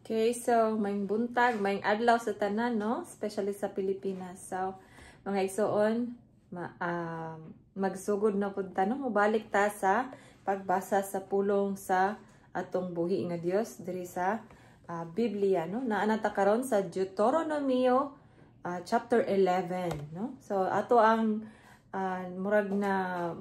Okay, so maayong buntag, maayong adlaw sa tanan, no? Especially sa Pilipinas. So, mga igsoon, magsugod na pud ta, no? Mobalik ta sa pagbasa sa pulong sa atong buhi nga Dios diri sa Biblia, no? Naa na ta karon sa Deuteronomio chapter 11, no? So, ato ang murag na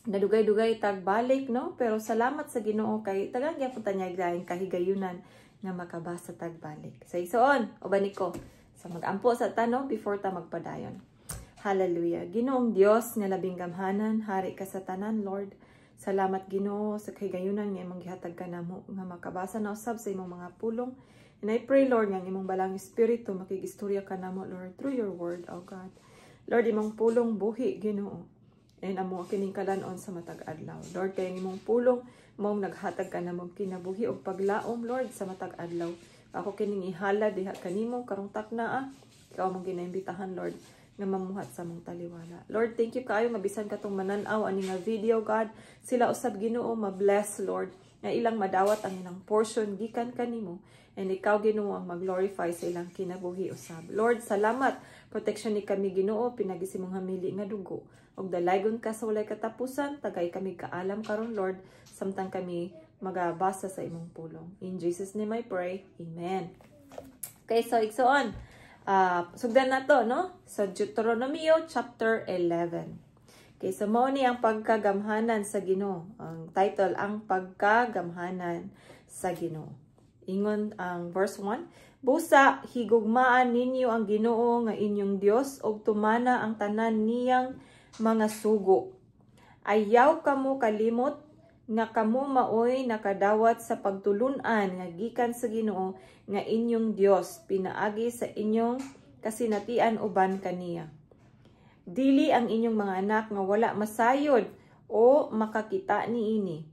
nadugay-dugay tagbalik, no? Pero salamat sa Ginoo kay tagaan gyapon ta niya laing kahigayunan nga makabasa tagbalik. Sa igsoon, uban ko. So magampo sa ta, no, before ta magpadayon. Hallelujah. Ginoong Dios nga labing gamhanan, hari ka sa tanan, Lord. Salamat, Ginoo, sa kahigayunan nga imong gihatag kanamo nga makabasa na usab sa imong mga pulong. And I pray, Lord, nga ang imong Balaang Espiritu makig-istorya kanamo, Lord, through your word, oh God. Lord, imong pulong buhi, Ginoo. And amo kining kalan-on sa matag adlaw. Lord, kay ang imong pulong maong naghatag kanamo kinabuhi og paglaom, Lord, sa matag adlaw. Ako kining ihalad diha kanimo karong takna ah. Ikaw among ginaimbitahan, Lord, nga mamuhat sa among taliwala. Lord, thank you kaayo nga bisan katong manan-aw ani nga video, God, sila usab, Ginoo, ma-bless, Lord, nga ilang madawat ang ilang portion gikan kanimo and ikaw, Ginoo, ang mag-glorify sa ilang kinabuhi usab. Lord, salamat. Protection ni kami, Ginoo, pinaagi sa imong hamili nga dugo. Og dalaygon ka sa walay katapusan, tagay kami kaalam karon, Lord, samtang kami magabasa sa imong pulong. In Jesus' name I pray. Amen. Okay, so igsoon. Sugdan na to, no? Sa Deuteronomio chapter 11. Okay, so mao ni ang pagkagamhanan sa Ginoo. Ang title, "Ang Pagkagamhanan sa Ginoo." Ingon ang verse 1, "Busa higugmaan ninyo ang Ginoo nga inyong Dios ug tumana ang tanan niyang mga sugo. Ayaw kamo kalimot nga kamo maoy nakadawat sa pagtulunan nga gikan sa Ginoo nga inyong Dios pinaagi sa inyong kasinatian uban kaniya. Dili ang inyong mga anak nga wala masayod o makakita niini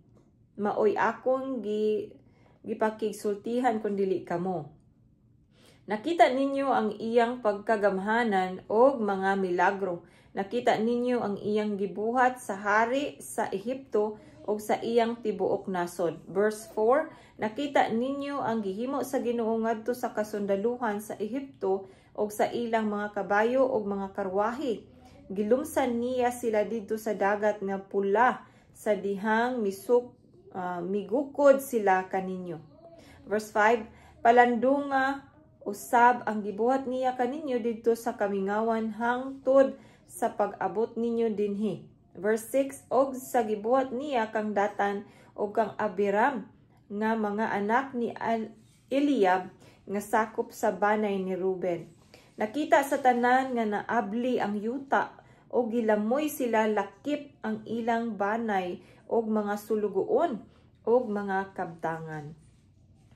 maoy akong gipakigsultihan kun dili kamo. Nakita ninyo ang iyang pagkagamhanan og mga milagro. Nakita ninyo ang iyang gibuhat sa hari sa Ehipto ug sa iyang tibuok nasod." Verse 4, "Nakita ninyo ang gihimo sa Ginoo ngadto sa kasundaluhan sa Ehipto ug sa ilang mga kabayo ug mga karwahe. Gilumsan niya sila didto sa Dagat nga Pula sa dihang migukod sila kaninyo." Verse 5, "Palandunga usab ang gibuhat niya kaninyo didto sa kamingawan hangtod sa pag-abot ninyo dinhi." Verse 6, "Og sa gibuhat niya kang Datan ug kang Abiram nga mga anak ni Eliab nga sakop sa banay ni Ruben. Nakita sa tanan nga naabli ang yuta ug gilamoy sila lakip ang ilang banay ug mga sulugoon ug mga kabtangan."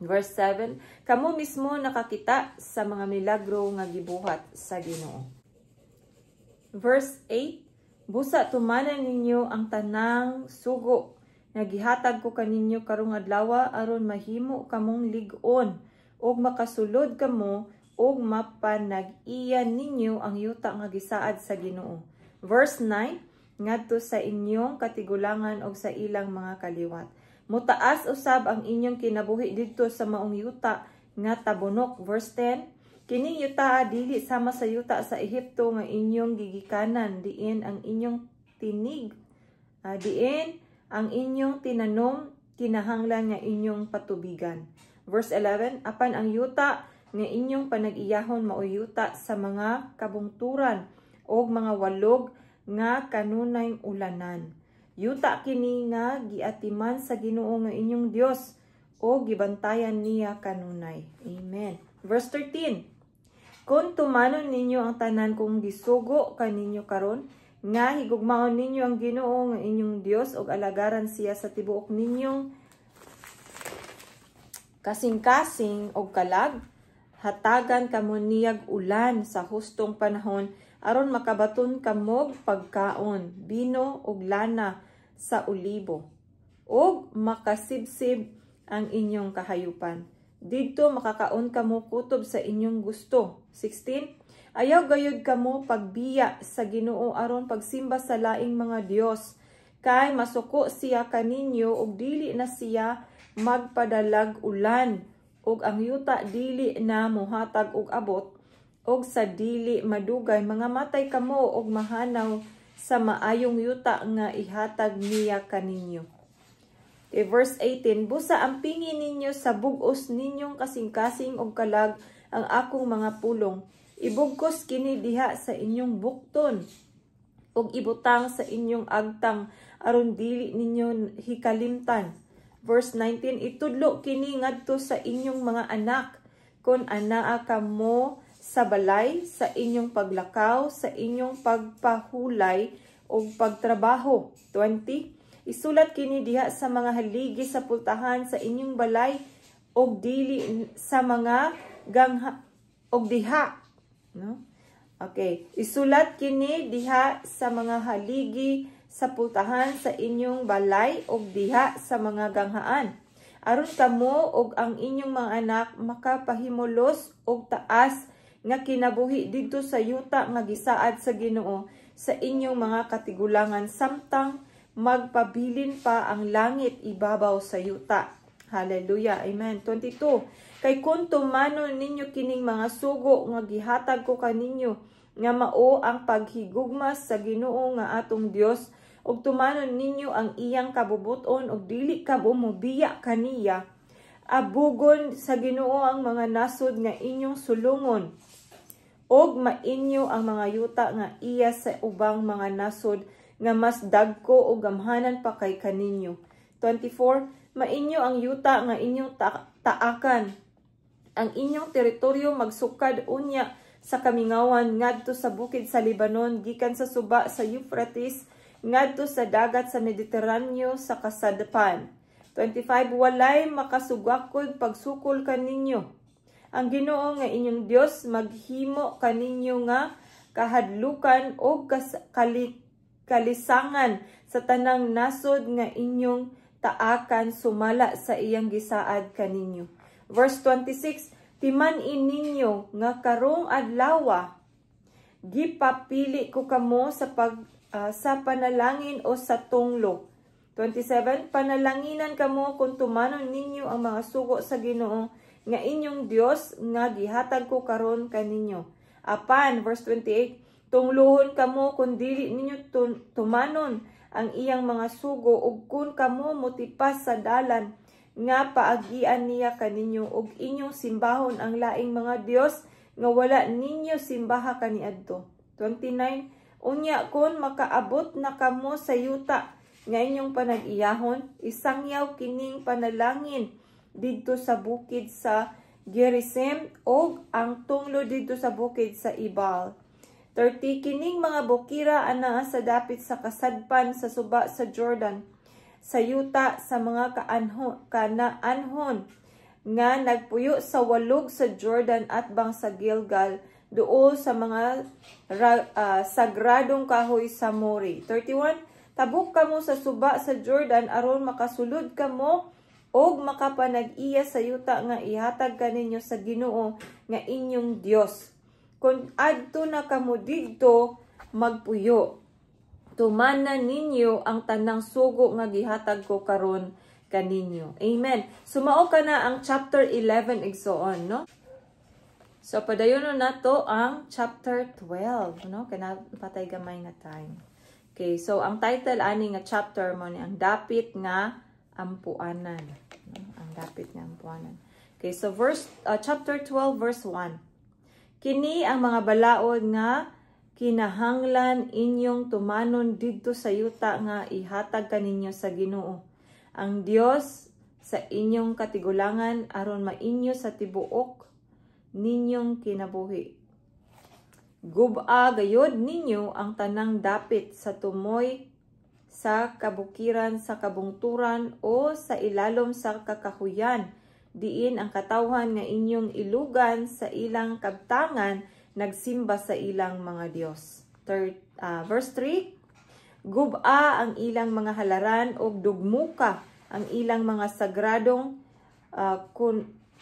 Verse 7, "Kamo mismo nakakita sa mga milagro nga gibuhat sa Ginoo." Verse 8, "Busa tumanan ninyo ang tanang sugo nga gihatag ko kaninyo karong adlaw aron mahimo kamong lig-on ug makasulod kamo ug mapanag-iya ninyo ang yuta nga gisaad sa Ginoo." Verse 9, "Ngadto sa inyong katigulangan ug sa ilang mga kaliwat. Mutaas usab ang inyong kinabuhi didto sa maong yuta nga tabunok." Verse 10, "Kining yuta dili sama sa yuta sa Ehipto nga inyong gigikanan, diin ang inyong tinanom kinahanglan nga inyong patubigan." Verse 11, "Apan ang yuta nga inyong panag-iyahon maoy yuta sa mga kabungturan og mga walog nga kanunay ulanan. Yuta kini nga giatiman sa Ginoo nga inyong Dios o gibantayan niya kanunay." Amen. Verse 13, "Kung tumanon ninyo ang tanan kong gisugo kaninyo karon, nga higugmaon ninyo ang Ginoo nga inyong Dios ug alagaran siya sa tibuok ninyong kasing-kasing og kalag, hatagan kamo niyag ulan sa hustong panahon aron makabaton kamog pagkaon, bino ug lana sa olibo, ug makasibsib ang inyong kahayupan. Didto makakaon kamo kutob sa inyong gusto." 16. "Ayaw gayud kamo pagbiya sa Ginoo aron pagsimba sa laing mga dios, kay masuko siya kaninyo ug dili na siya magpadalag ulan Ug ang yuta dili na mohatag og abot, ug sa dili madugay mga matay kamo og mahanaw sa maayong yuta nga ihatag niya kaninyo. Okay, verse 18, "Busa ampingi ninyo sa bug-os ninyong kasing-kasing og kalag ang akong mga pulong. Ibugkos kini diha sa inyong bukton ug ibutang sa inyong agtang aron dili ninyo hikalimtan." Verse 19, "Itudlo kini ngadto sa inyong mga anak kon anaa kamo sa balay, sa inyong paglakaw, sa inyong pagpahulay ug pagtrabaho." 20, "Isulat kini diha sa mga haligi sa pultahan sa inyong balay ug dili sa mga gangha og diha," no? Okay, "Isulat kini diha sa mga haligi sa pultahan sa inyong balay ug diha sa mga ganghaan, aron kamo ug ang inyong mga anak makapahimulos og taas nga kinabuhi didto sa yuta nga gisaad sa Ginoo sa inyong mga katigulangan samtang magpabilin pa ang langit ibabaw sa yuta." Hallelujah. Amen. 22. "Kay kung tumanon ninyo kining mga sugo nga gihatag ko kaninyo, nga mao ang paghigugma sa Ginoo nga atong Dios ug tumanon ninyo ang iyang kabubuton ug dili kamo mobiya kaniya, abugon sa Ginoo ang mga nasod nga inyong sulungon ug mainyo ang mga yuta nga iya sa ubang mga nasod nga mas dagko ug gamhanan pa kay kaninyo." 24. "Mainyo ang yuta nga inyong taakan. Ang inyong teritoryo magsukad unya sa kamingawan ngadto sa bukid sa Lebanon, gikan sa suba sa Euphrates ngadto sa dagat sa Mediteraneo sa kasadpan." 25. "Walay makasugakod pagsukol kaninyo. Ang Ginoo nga inyong Dios maghimo kaninyo nga kahadlukan og kalisangan sa tanang nasod nga inyong taakan sumala sa iyang gisaad kaninyo." Verse 26, "Timan-i ninyo nga karong adlawa gipapili ko kamo sa panalangin o sa tunglo." 27, "Panalanginan kamo kung tumanon ninyo ang mga sugo sa Ginoo nga inyong Dios nga gihatag ko karon kaninyo. Apan," verse 28, "tungluhon kamo kung dili ninyo tumanon ang iyang mga sugo ug kung kamo motipas sa dalan nga paagian niya kaninyo ug inyong simbahon ang laing mga dios nga wala ninyo simbaha kaniadto." 29. "Unya kon makaabot na kamo sa yuta nga inyong panag-iyahon, isangyaw kining panalangin didto sa bukid sa Gerizim og ang tunglo didto sa bukid sa Ebal." 30. "Kining mga bukira anaa sa dapit sa kasadpan sa suba sa Jordan, sa yuta sa mga Kanaanhon nga nagpuyo sa walog sa Jordan atbang sa Gilgal, duol sa mga sagradong kahoy sa More." 31. "Tabok kamo sa suba sa Jordan aron makasulod kamo og makapanag-iya sa yuta nga ihatag kaninyo sa Ginoo nga inyong Dios. Kung adto na kamo didto magpuyo, tumana ninyo ang tanang sugo nga gihatag ko karon kaninyo." Amen. So mao kana ang chapter 11, igsoon, no? So padayon nato ang chapter 12, no? Kana patay gamay nga time. Okay, so ang title ani nga chapter mo ni ang dapit nga ampuanan, no? Ang dapit nga ampuanan. Okay, so verse chapter 12 verse 1. "Kini ang mga balaod nga kinahanglan inyong tumanon didto sa yuta nga ihatag kaninyo sa Ginoo, ang Dios sa inyong katigulangan, aron mainyo sa tibuok ninyong kinabuhi. Gub-a gayod ninyo ang tanang dapit sa tumoy sa kabukiran, sa kabungturan o sa ilalom sa kakahuyan diin ang katawhan nga inyong ilugan sa ilang kabtangan nagsimba sa ilang mga Dios." Verse 3, "Gub-a ang ilang mga halaran og dugmuka ang ilang mga sagradong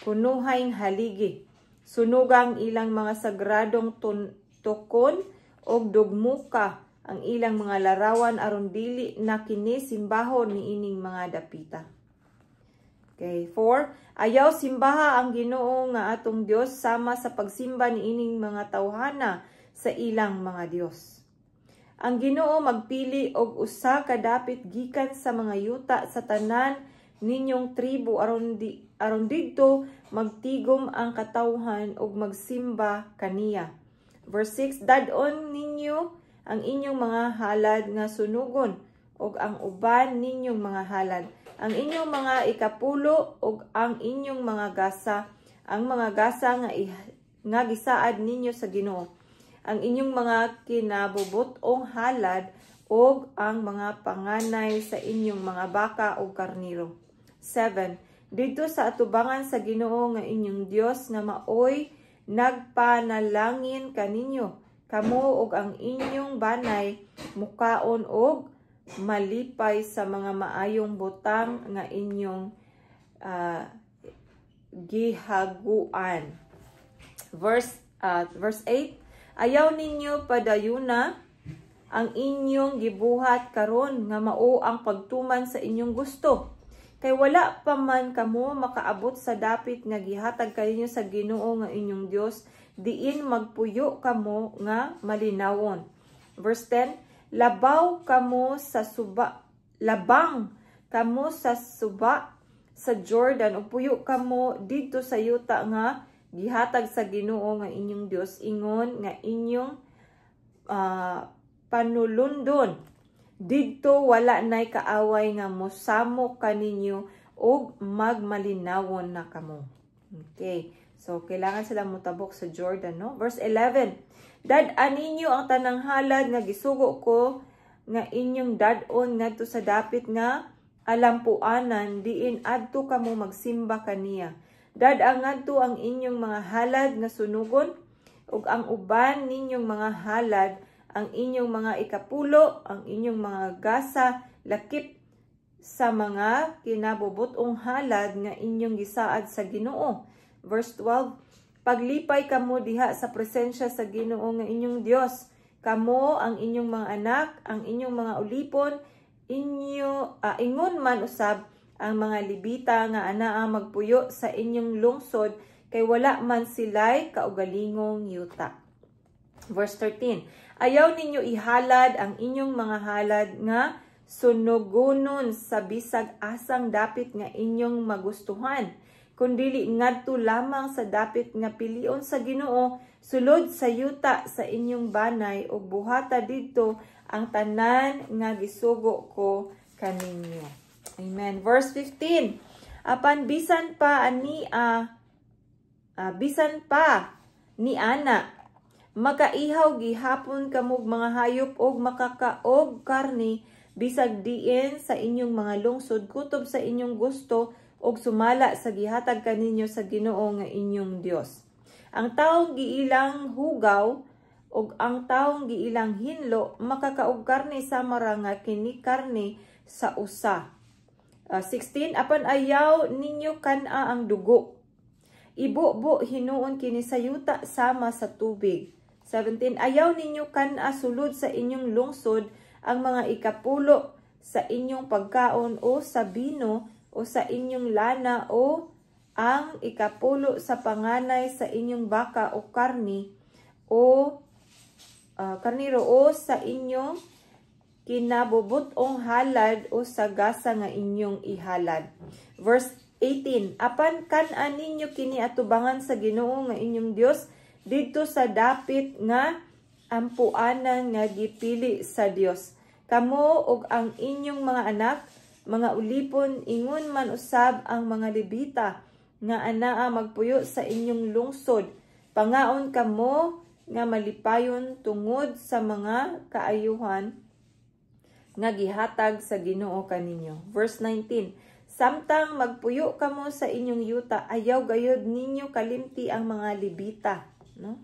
kunuhay haligi. Sunuga ang ilang mga sagradong tukon og dugmuka ang ilang mga larawan aron dili na kini simbahon niining mga dapita. Okay, 4. Ayaw simbaha ang Ginoo nga atong Dios sama sa pagsimba niining mga tawhana sa ilang mga dios. Ang Ginoo magpili og usa ka dapit gikan sa mga yuta sa tanan ninyong tribo aron didto magtigom ang katawhan ug magsimba kaniya. Verse 6, Dad-on ninyo ang inyong mga halad nga sunugon ug ang uban ninyong mga halad, ang inyong mga ikapulo ug ang inyong mga gasa, ang mga gasa nga gisaad ninyo sa Ginoo, ang inyong mga kinabubut-ong halad ug ang mga panganay sa inyong mga baka ug karniro. 7. Didto sa atubangan sa Ginoo nga inyong Dios nga maoy nagpanalangin kaninyo, kamo ug ang inyong banay mukaon og malipay sa mga maayong butang nga inyong gihaguan. Verse 8, Ayaw ninyo padayuna ang inyong gibuhat karon nga mao ang pagtuman sa inyong gusto. Kay wala pa man kamo makaabot sa dapit nga gihatag kaninyo sa Ginoo nga inyong Dios, diin magpuyo kamo nga malinawon. Verse 10, Labaw kamo sa suba, labang kamo sa suba sa Jordan ug puyo kamo didto sa yuta nga gihatag sa Ginoo nga inyong Dios ingon nga inyong panulundon. Didto wala nay kaaway nga mosamok kaninyo ug magmalinawon na kamo. Okay. So kailangan sila mutabok sa Jordan, no? Verse 11. Dad-an ninyo ang tanang halad nga gisugo ko nga inyong dad-on ngadto sa dapit nga alampuanan diin adto kamo magsimba kaniya. Dad-a ngadto ang inyong mga halad nga sunugon ug ang uban ninyong mga halad, ang inyong mga ikapulo, ang inyong mga gasa, lakip sa mga kinabubut-ong halad nga inyong gisaad sa Ginoo. Verse 12, Paglipay kamo diha sa presensya sa Ginoo nga inyong Dios. Kamo, ang inyong mga anak, ang inyong mga ulipon, inyo ingon man usab ang mga Lebita nga anaa magpuyo sa inyong lungsod kay wala man sila'y kaugalingong yuta. Verse 13, Ayaw ninyo ihalad ang inyong mga halad nga sunugonon sa bisag asang dapit nga inyong magustuhan, kundili ngadto lamang sa dapit nga pilion sa Ginoo sulod sa yuta sa inyong banay ug buhata didto ang tanan nga gisugo ko kaninyo. Amen. Verse 15. Apan bisan pa ni ana, makaihaw gihapon kamog mga hayop og makakaog karni bisag diin sa inyong mga lungsod kutob sa inyong gusto og sumala sa gihatag kaninyo sa Ginoo nga inyong Dios. Ang taong giilang hugaw ug ang taong giilang hinlo makakaog karne sama ra nga kini karne sa usa. 16 Apan ayaw ninyo kan-a ang dugo. Ibubo hinuon kini sa yuta sama sa tubig. 17 Ayaw ninyo kan-a sulod sa inyong lungsod ang mga ikapulo sa inyong pagkaon o sa bino o sa inyong lana o ang ikapulo sa panganay sa inyong baka o karni o karniro o sa inyong kinabubut-ong halad o sa gasa nga inyong ihalad. Verse 18, Apan kan-a ninyo kini atubangan sa Ginoo nga inyong Dios didto sa dapit nga ampuanan nga gipili sa Dios. Kamo ug ang inyong mga anak, mga ulipon, ingon man usab ang mga Lebita nga anaa magpuyo sa inyong lungsod. Pangaon kamo nga malipayon tungod sa mga kaayuhan nga gihatag sa Ginoo kaninyo. Verse 19, Samtang magpuyo kamo sa inyong yuta, ayaw gayod ninyo kalimti ang mga Lebita, no?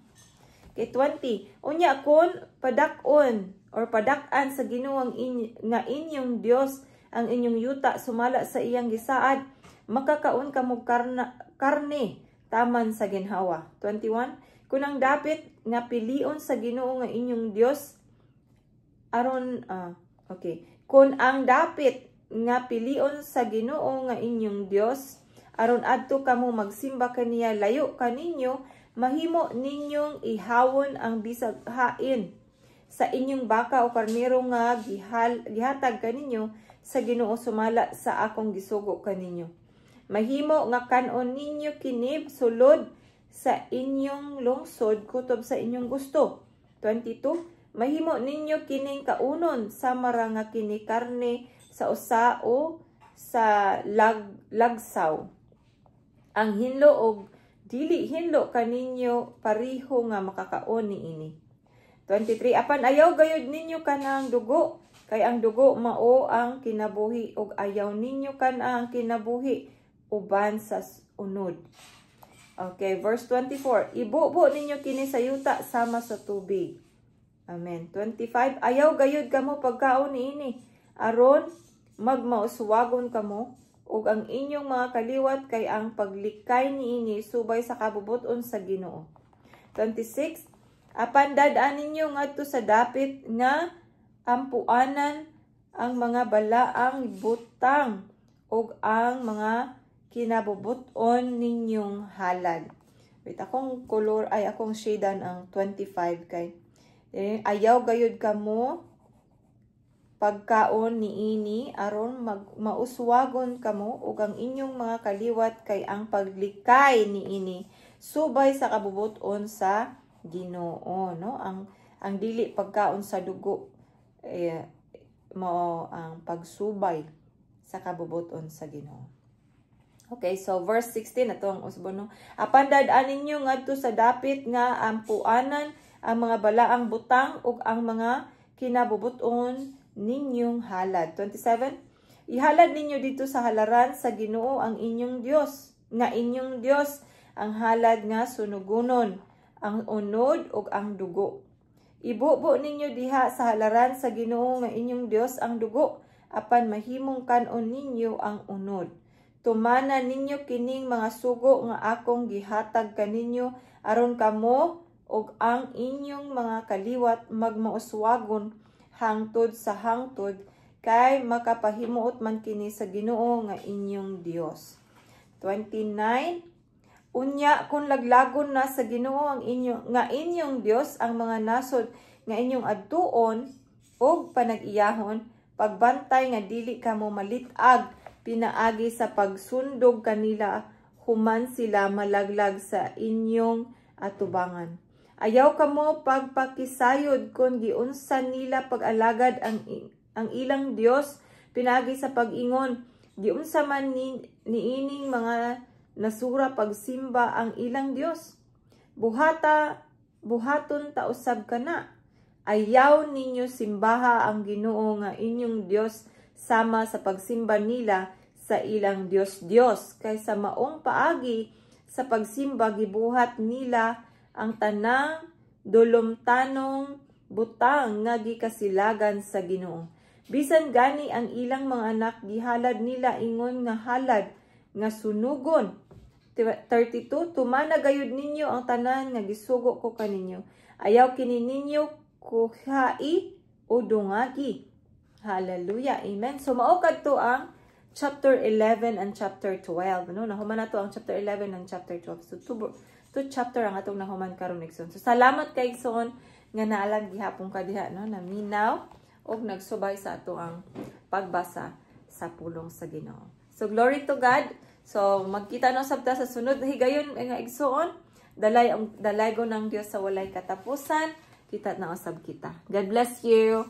Kay 20, Unya kon padak-on or padak-an sa Ginoo ang nga inyong Dios ang inyong yuta sumala sa iyang gisaad, makakaon kamo karne taman sa ginhawa. 21, Kung ang dapit nga pilion sa Ginoo nga inyong Dios aron okay. Kung ang dapit nga pilion sa Ginoo nga inyong Dios aron adto kamo magsimba kaniya layo kaninyo, mahimo ninyong ihawon ang bisag hain sa inyong baka o karnero nga gihatag kaninyo sa Ginoo sumala sa akong gisugo kaninyo. Mahimo nga kan-on ninyo kini sulod sa inyong lungsod kutob sa inyong gusto. 22. Mahimo ninyo kining kaunon sama ra nga kini karne sa usa o sa lagsaw. Ang hinlo og dili hinlo kaninyo pareho nga makakaon niini. 23. Apan ayaw gayud ninyo kanang dugo, kay ang dugo mao ang kinabuhi ug ayaw ninyo kanang kinabuhi uban sa unod. Okay, verse 24. Ibubo ninyo kini sa yuta sama sa tubig. Amen. 25. Ayaw gayud kamo pagkaon niini aron magmauswagon kamo ug ang inyong mga kaliwat, kay ang paglikay niini subay sa kabubut-on sa Ginoo. 26. Apan dad-a ninyo ngadto sa dapit nga ampuanan ang mga balaang butang ug ang mga kinabubut-on ninyong halad. Wait, akong color ay akong shadean ang 25 kay ayaw gayud kamo pagkaon niini aron mauswagon kamo ug ang inyong mga kaliwat, kay ang paglikay niini subay sa kabubut-on sa Ginoo, no? Ang dili pagkaon sa dugo mao ang pagsubay sa kabubut-on sa Ginoo. Okay, so verse 16 ato ang usbon, no. Apan dad-a ninyo ngadto sa dapit nga ampuanan ang mga balaang butang ug ang mga kinabubut-on ninyong halad. 27. Ihalad ninyo dito sa halaran sa Ginoo ang inyong Dios, nga inyong Dios, ang halad nga sunugunon, ang unod ug ang dugo. Ibubo ninyo diha sa halaran sa Ginoo nga inyong Dios ang dugo, apan mahimong kan-on ninyo ang unod. Tumana ninyo kining mga sugo nga akong gihatag kaninyo aron kamo ug ang inyong mga kaliwat magmauswagon hangtod sa hangtod, kay makapahimuot man kini sa Ginoo nga inyong Dios. 29. Unya kung laglagon na sa Ginoo ang inyo nga inyong Dios ang mga nasod nga inyong adtuon ug panag-iyahon, pagbantay nga dili kamo malit-ag pinaagi sa pagsundog kanila human sila malaglag sa inyong atubangan. Ayaw kamo pagpakisayod kung giunsa nila pag-alagad ang ilang Dios pinaagi sa pag-ingon, "Giunsa man niining mga nasura pagsimba ang ilang Dios? Buhata buhaton ta usab kana." Ayaw ninyo simbaha ang Ginoo nga inyong Dios sama sa pagsimba nila sa ilang Dios Dios, kay sa maong paagi sa pagsimba gibuhat nila ang tanang dulumtanong butang nga gikasilagan sa Ginoo. Bisan gani ang ilang mga anak gihalad nila ingon nga halad nga sunugon. 32. Tumana gayud ninyo ang tanan nga gisugo ko kaninyo. Ayaw kini ninyo kuhai o dungagi. Hallelujah. Amen. So mao kadto ang chapter 11 and chapter 12, no? Nahuman na to ang chapter 11 and chapter 12. So two chapter ang atong nahuman karon, igsoon. So salamat kay, igsoon, nga naalang gihapon ka diha, no, naminaw og nagsubay sa ato ang pagbasa sa pulong sa Ginoo. So glory to God. So magkita na usab ta sa sunod na higayon, nga igsoon. Dalay ang dalaygon ng Dios sa walay katapusan. Kita na usab kita. God bless you.